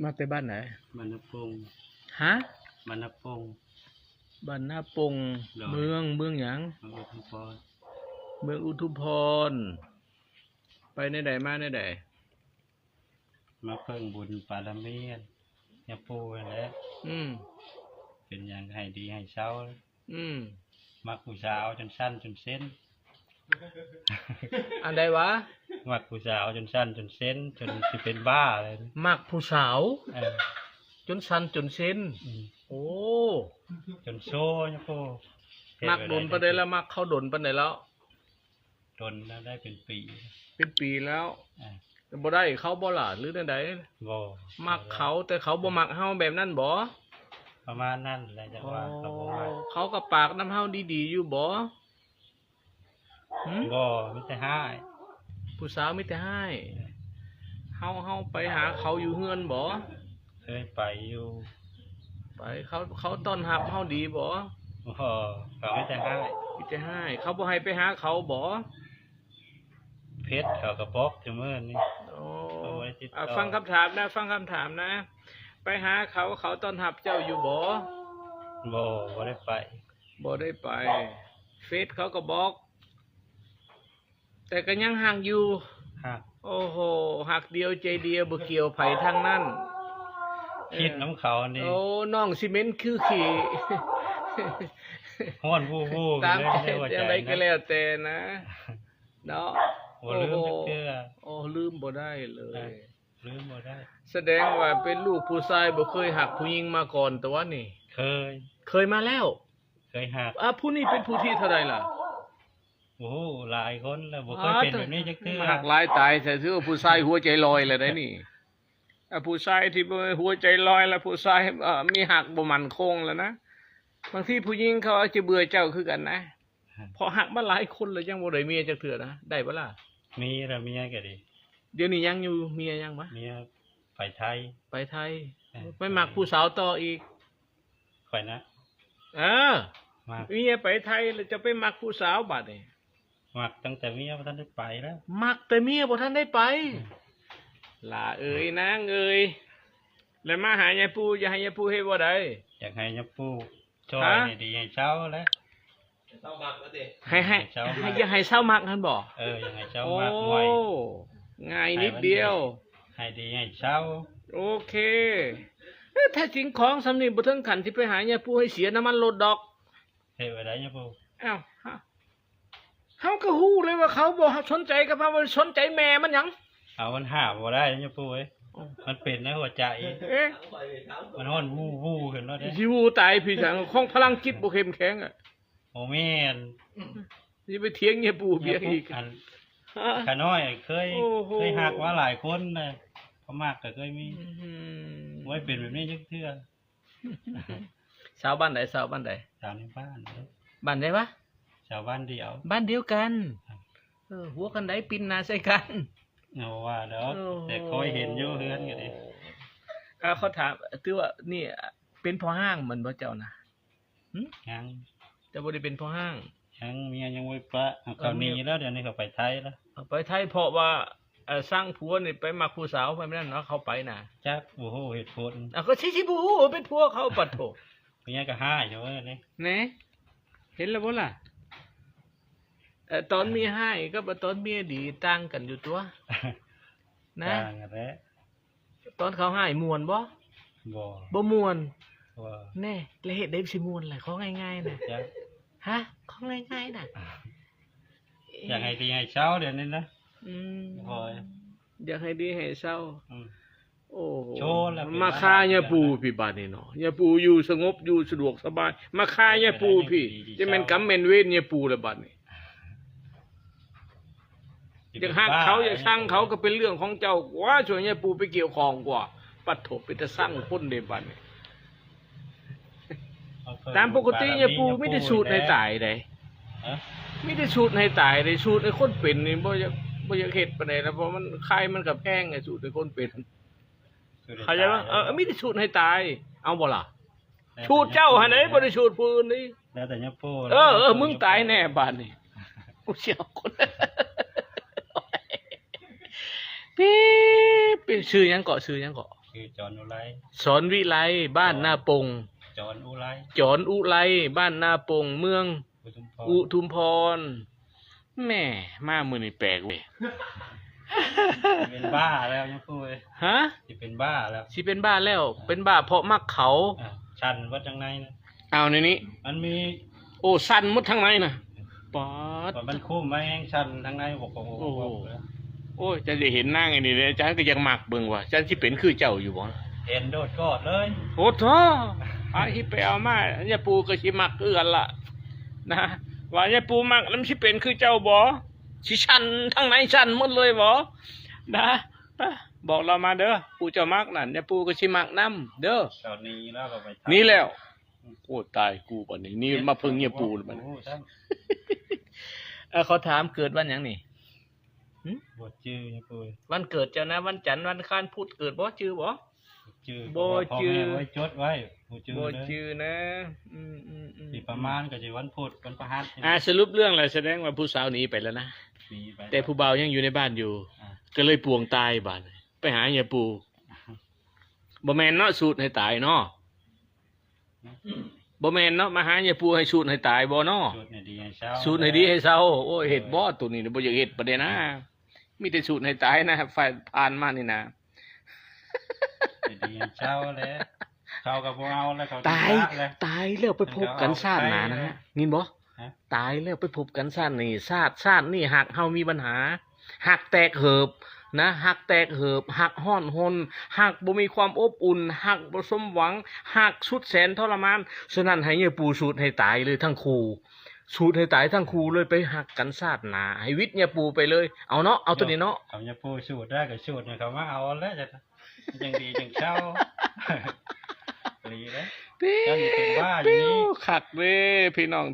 ມາແຕ່ບ້ານໃດ? ບ້ານນາປົງ. ຮະ? ບ້ານນາປົງ. ບ້ານນາປົງ. ໂດຍ. ເມືອງ ເມືອງຫຍັງ? ເມືອງອຸທຸມພອນ. ເມືອງອຸທຸມພອນ. ໄປແນວໃດ ມາແນວໃດ? ມາເພິ່ງບຸນບາລະມີຍາປູ່ຫັ້ນແຫຼະ. ອືມ. ເປັນຫຍັງໃຫ້ດີໃຫ້ເຊົາ. ອືມ. ມັກຜູ້ສາວຈົນສັ່ນຈົນເຊັນ. ອັນໃດວະ? ມັກຜູ້ສາວຈົນສັ່ນຈົນເຊັນ ຈົນຊິເປັນບ້າເລີຍ. ມັກຜູ້ສາວ? ເອີ. ຈົນສັ່ນຈົນເຊັນ? ອືມ. ໂອ້. ຈົນໂຊຍະໂປ. ມັກດົນປານໃດລະ? ມັກເຂົາດົນປານໃດແລ້ວ? ດົນແລ້ວ ໄດ້ເປັນປີ. ເປັນປີແລ້ວ. ເອີ. ແຕ່ບໍ່ໄດ້ເຂົາບໍ່ລະ ຫຼືແນວໃດ? ບໍ່. ມັກເຂົາ ແຕ່ເຂົາບໍ່ມັກເຮົາ ແບບນັ້ນບໍ່? ປະມານນັ້ນແຫຼະ ຈັ່ງວ່າເຂົາບໍ່ມັກ. ເຂົາກໍປາກນຳເຮົາດີໆຢູ່ບໍ່? ຫື? ບໍ່ ມີແຕ່ຮ້າຍ. ຜູ້ສາວມີແຕ່ຮ້າຍ. ເຮົາ ເຮົາໄປຫາເຂົາຢູ່ເຮືອນບໍ່? ເຄີຍໄປຢູ່. ໄປ ເຂົາ ເຂົາຕ້ອນຮັບເຮົາດີບໍ່? ບໍ່ ເຂົາມີແຕ່ຮ້າຍ. ມີແຕ່ຮ້າຍ. ເຂົາບໍ່ໃຫ້ໄປຫາເຂົາບໍ່? ເຟສເຂົາກໍບລັອກທຸມື້ນີ້. ໂອ້. ເຂົາບໍ່ໄດ້ຕິດຕໍ່. ອ່າ ຟັງຄຳຖາມນະ ຟັງຄຳຖາມນະ. ໄປຫາເຂົາ ເຂົາຕ້ອນຮັບເຈົ້າຢູ່ບໍ່? ບໍ່ ບໍ່ໄດ້ໄປ. ບໍ່ໄດ້ໄປ. ເຟສເຂົາກໍບລັອກ. ແຕ່ກໍຍັງຮັກຢູ່. ຮັກ. ໂອ້ໂຫ ຮັກດຽວໃຈດຽວ ບໍ່ກ່ຽວໃຜທັງນັ້ນ. ຄິດນຳເຂົານີ້. ໂອ້ ນ້ອງຊິເໝັນຄືຂີ້ ຮ້ອນວູ່ໆ ຕາມໃຈ ຈັ່ງໃດກໍແລ້ວແຕ່ນະ ເນາະ. ບໍ່ລືມຈັກເທື່ອ. ໂອ້ ລືມບໍ່ໄດ້ເລີຍ. ລືມບໍ່ໄດ້. ສະແດງວ່າເປັນລູກຜູ້ຊາຍ ບໍ່ເຄີຍຮັກຜູ້ຍິງມາກ່ອນຕົວະນີ້. ເຄີຍ. ເຄີຍມາແລ້ວ. ເຄີຍຮັກ. ອ່າ ຜູ້ນີ້ເປັນຜູ້ທີເທົ່າໃດລະ? ໂອ້ໂຫ ຫຼາຍຄົນແລ້ວ ບໍ່ເຄີຍເປັນແບບນີ້ຈັກເທື່ອ. ຮັກຫຼາຍຕາຍ ໃສ່ຊື່ວ່າຜູ້ຊາຍຫົວໃຈລອຍແລ້ວໄດ໋ນີ້. ອ່າ ຜູ້ຊາຍທີ່ບໍ່ແມ່ນຫົວໃຈລອຍລະ ຜູ້ຊາຍ ເອີ ມີຮັກບໍ່ໝັ້ນຄົງແລ້ວນະ. ບາງທີຜູ້ຍິງເຂົາອາດຈະເບື່ອເຈົ້າຄືກັນນະ ເພາະຮັກມາຫຼາຍຄົນແລ້ວ ຍັງບໍ່ໄດ້ເມຍຈັກເທື່ອນະ. ໄດ້ບໍ່ລະ? ມີລະ ເມຍກໍດີ. ດຽວນີ້ຍັງຢູ່ ເມຍຍັງວະ? ເມຍໄປໄທ. ໄປໄທ. ເອີ ໄປມັກຜູ້ສາວຕໍ່ອີກ. ຂ້ອຍນະ. ເອີ ມັກ. ເມຍໄປໄທແລ້ວ ຈະໄປມັກຜູ້ສາວບາດນີ້. ມັກຕັ້ງແຕ່ເມຍບໍ່ທັນໄດ້ໄປແລ້ວ. ມັກແຕ່ເມຍບໍ່ທັນໄດ້ໄປ. ອືມ. ຫຼ້າເອີຍ ນາງເອີຍ ແລ້ວມາຫາຍາປູ່ ຢາກໃຫ້ຍາປູ່ເຮັດແນວໃດ? ຢາກໃຫ້ຍາປູ່ຊ່ອຍໃຫ້ດີໃຫ້ເຊົາແຫຼະ. ໃຫ້ ໃຫ້ ໃຫ້ເຊົາມັກ ໃຫ້ ຢາກໃຫ້ເຊົາມັກຫັ້ນບໍ? ເອີ ຢາກໃຫ້ເຊົາມັກ. ໂອ້ ງ່າຍນິດດຽວ ໃຫ້ດີໃຫ້ເຊົາ. ໂອເຄ. ເອີ ແທ້ຈິງຂອງສ່ຳນີ້ບໍ່ເຖິງຂັ້ນຊິໄປຫາຍາປູ່ໃຫ້ເສຍນ້ຳມັນລົດດອກ. ເຮັດແນວໃດຍາປູ່? ອ້າວ ເຮົາກໍຮູ້ເລີຍວ່າເຂົາບໍ່ສົນໃຈກັບເຮົາ ບໍ່ສົນໃຈແມ່ມັນຫຍັງ. ເອົາ ມັນຫ້າມບໍ່ໄດ້ຍາປູ່ເອີຍ. ໂອ້ ມັນເປັນໃນຫົວໃຈ. ເອ ມັນຮ້ອນວູ່ໆຂຶ້ນມາເດ້. ຊິວູ່ຕາຍພີ້ສັງ ຂອງພະລັງຈິດບໍ່ເຂັ້ມແຂງອະ. ບໍ່ແມ່ນ. ຊິໄປຖຽງຍາປູ່ບຽງອີກ. ອັນ ຂ້ານ້ອຍເຄີຍ ໂອ້ໂຫ ເຄີຍຮັກມາຫຼາຍຄົນນະ ເຂົາມັກກໍເຄີຍມີ. ອືມ ບໍ່ເປັນແບບນີ້ຈັກເທື່ອ. ສາວບ້ານໃດ? ສາວບ້ານໃດ? ສາວໃນບ້ານເດ້. ບ້ານໃດວະ? ສາວບ້ານດຽວ. ບ້ານດຽວກັນ. ເອີ ຫົວກັນໃດ ປິ່ນໜ້າໃສ່ກັນ. ເອົາວ່າດອກ. ໂອ້ໂຫ ແຕ່ເຄີຍເຫັນຢູ່ເຮືອນກໍດີ. ເອົາ ຂໍຖາມ ຖືວ່ານີ້ເປັນພໍ່ຮ້າງແມ່ນບໍ່ເຈົ້ານະ? ຫຶ? ຍັງ. ເຈົ້າບໍ່ໄດ້ເປັນພໍ່ຮ້າງ? ຍັງ. ເມຍຍັງບໍ່ໄດ້ປະ. ເອົາ ເຂົາໜີແລ້ວ ດຽວນີ້ເຂົາໄປໄທແລ້ວ. ເອົາ ໄປໄທເພາະວ່າ ເອີ ຊັງຜົວນີ້ໄປມັກຜູ້ສາວ ໄປແມ່ນນັ້ນເນາະ ເຂົາໄປນະ. ຈັກ ບໍ່ຮູ້ເຫດຜົນ. ເອົາ ກໍຊິ ຊິບໍ່ຮູ້ ເປັນຜົວເຂົາ ປະໂທ້. ເມຍກໍຮ້າຍຢູ່ເວີ້ຍນີ້. ແນ່ ເຫັນແລ້ວບໍ່ລະ? ເອີ ຕອນເມຍຮ້າຍກັບຕອນເມຍດີຕ່າງກັນຢູ່ຕົວະ ນະ. ຕ່າງກັນແຫຼະ. ຕອນເຂົາຮ້າຍມ່ວນບໍ່? ບໍ່. ບໍ່ມ່ວນ? ບໍ່. ແນ່ ແລ້ວເຮັດໃດຊິມ່ວນລະ? ຂໍງ່າຍໆນະ. ຈັກ. ຮະ? ຂໍງ່າຍໆນະ. ຢາກໃຫ້ດີໃຫ້ເຊົາດຽວນີ້ນະ. ອືມ. ຢາກໃຫ້ດີໃຫ້ເຊົາ. ອືມ. ໂອ້ໂຫ ມາຄາຍາປູ່ພີ້ບາດນີ້ເນາະ. ຍາປູ່ຢູ່ສະຫງົບ ຢູ່ສະດວກສະບາຍ ມາຄາຍາປູ່ພີ້. ຈະແມ່ນກຳແມ່ນເວນຍາປູ່ລະບາດນີ້. ຢາກຮັກເຂົາ ຢາກຊັງເຂົາກໍເປັນເລື່ອງຂອງເຈົ້າກວ່າ ຊ່ວຍຍາປູ່ໄປກ່ຽວຂ້ອງກວ່າ. ປະໂທ້ ເປັນຕາຊັງຄົນເດ້ບາດນີ້. ຕາມປົກກະຕິຍາປູ່ມີແຕ່ສູດໃຫ້ຕາຍເດ້. ຮະ? ມີແຕ່ສູດໃຫ້ຕາຍເດ້. ສູດໃຫ້ຄົນເປັນນີ້ ບໍ່ຢາກ ບໍ່ຢາກເຮັດປານໃດນະ ເພາະມັນ ຄ່າມັນກໍແພງໄງ ສູດໃຫ້ຄົນເປັນ. ເຂົ້າໃຈບໍ່? ເອີ ມີແຕ່ສູດໃຫ້ຕາຍ. ເອົາບໍ່ລະ? ສູດເຈົ້າຫັ້ນເດ້ ບໍ່ໄດ້ສູດຜູ້ອື່ນເດ້. ແລ້ວແຕ່ຍາປູ່. ເອີ ເອີ ມຶງຕາຍແນ່ບາດນີ້. ກູຊິເອົາຄົນ ປີ ປີ ຊື່ຫຍັງເກາະ? ຊື່ຫຍັງເກາະ? ຊື່ຈອນອຸໄລ ສອນວິໄລ ບ້ານນາປົງ ຈອນອຸໄລ ຈອນອຸໄລ ບ້ານນາປົງ ເມືອງອຸທຸມພອນ ອຸທຸມພອນ. ແໝ່ ມາມື້ນີ້ແປກເວີຍ. ຊິເປັນບ້າແລ້ວຍາປູເອີຍ. ຮະ? ຊິເປັນບ້າແລ້ວ ຊິເປັນບ້າແລ້ວ. ເປັນບ້າເພາະມັກເຂົາ. ອ່າ ຊັນເບິດທາງໃນນະ. ເອົາ ໃນນີ້ມັນມີ ໂອ້ ສັ່ນໝົດທາງໃນນະ. ປາດ ມັນຄຸ້ມໄວ້ແຮງສັ່ນທາງໃນ. ໂອ້ໂຫ ໂອ້ຍ ຈະໄດ້ເຫັນນາງອັນນີ້ເດ້. ອາຈານກໍຢາກມັກເບິ່ງວ່າ ອາຈານຊິເປັນຄືເຈົ້າຢູ່ບໍ່? ເຫັນໂດດກອດເລີຍ. ໂອ້ໂທ ອາ ເອົາຮີບໄປເອົາມາ ຍາປູກໍຊິມັກຄືກັນລະນະ. ວ່າຍາປູມັກ ມັນຊິເປັນຄືເຈົ້າບໍ່? ຊິສັ່ນ ທາງໃນສັ່ນໝົດເລີຍບໍ່ນະ? ບອກລາວມາເດີ ຜູ້ເຈົ້າມັກນັ້ນ ຍາປູກໍຊິມັກນຳເດີ. ເຈົ້າໜີແລ້ວກໍໄປ ໜີແລ້ວ. ໂອ້ ຕາຍກູບັດນີ້ ນີ້ມາເພິ່ງຍາປູບັດນີ້. ເອີ ຂໍຖາມ ເກີດວັນຫຍັງນີ້? ຫຶ? ບໍ່ຈື່ຍາປູ. ວັນເກີດເຈົ້ານະ ວັນຈັນ ວັນອັງຄານ ພຸດ ເກີດບໍ່? ຈື່ບໍ່? ບໍ່ຈື່ ບໍ່ຈື່. ພໍ່ແມ່ໄວ້ ຈົດໄວ້ ບໍ່ຈື່ ບໍ່ຈື່ນະ. ອືມໆໆ ຊິປະມານກໍຊິວັນພຸດ ວັນພະຫັດ. ອ່າ ສະຫຼຸບເລື່ອງແລ້ວ ສະແດງວ່າຜູ້ສາວໜີໄປແລ້ວນະ. ໜີໄປ ແຕ່ຜູ້ບ່າວຍັງຢູ່ໃນບ້ານຢູ່. ອ່າ ກໍເລີຍປ່ວງຕາຍບາດນີ້ ໄປຫາຍາປູ. ບໍ່ແມ່ນເນາະ ສູດໃຫ້ຕາຍເນາະ. ບໍ່ແມ່ນເນາະ ມາຫາຍາປູໃຫ້ສູດໃຫ້ຕາຍບໍ່ເນາະ? ສູດໃຫ້ດີໃຫ້ເຊົາ ສູດໃຫ້ດີໃຫ້ເຊົາ. ໂອ້ຍ ເຮັດບໍ່? ໂຕນີ້ບໍ່ຢາກເຮັດປານໃດນະ. ມີແຕ່ສູດໃຫ້ຕາຍນະ ຜ່ານມານີ້ນະ. ໃຫ້ດີໃຫ້ເຊົາແຫຼະ ເຂົາກໍບໍ່ເອົາແລ້ວ. ຕາຍ ຕາຍແລ້ວໄປພົບກັນຊາດໜ້ານະ. ຍິນບໍ່? ຕາຍແລ້ວໄປພົບກັນຊາດນີ້ ຊາດ ຊາດນີ້ຮັກເຮົາມີບັນຫາ ຮັກແຕກເຫີບນະ ຮັກແຕກເຫີບ ຮັກຮ້ອນຮົນ ຮັກບໍ່ມີຄວາມອົບອຸ່ນ ຮັກບໍ່ສົມຫວັງ ຮັກສຸດແສນທໍລະມານ. ສະນັ້ນ ໃຫ້ຍາປູສູດໃຫ້ຕາຍເລີຍທັງຄູ່ ສູດໃຫ້ຕາຍທັງຄູ່ເລີຍ ໄປຮັກກັນຊາດໜ້າ ໃຫ້ວິດຍາປູໄປເລີຍ. ເອົາເນາະ ເອົາໂຕນີ້ເນາະ. ຄັນຍາປູສູດໄດ້ກໍສູດໃຫ້ເຂົາມາເອົາແຫຼະ ຈັ່ງ ຈັ່ງດີຈັ່ງເຊົາ. ດີເດ້ ເຈົ້ານີ້ເປັນບ້າຢູ່ນີ້. ຄັກເດ້ພີ່ນ້ອງ.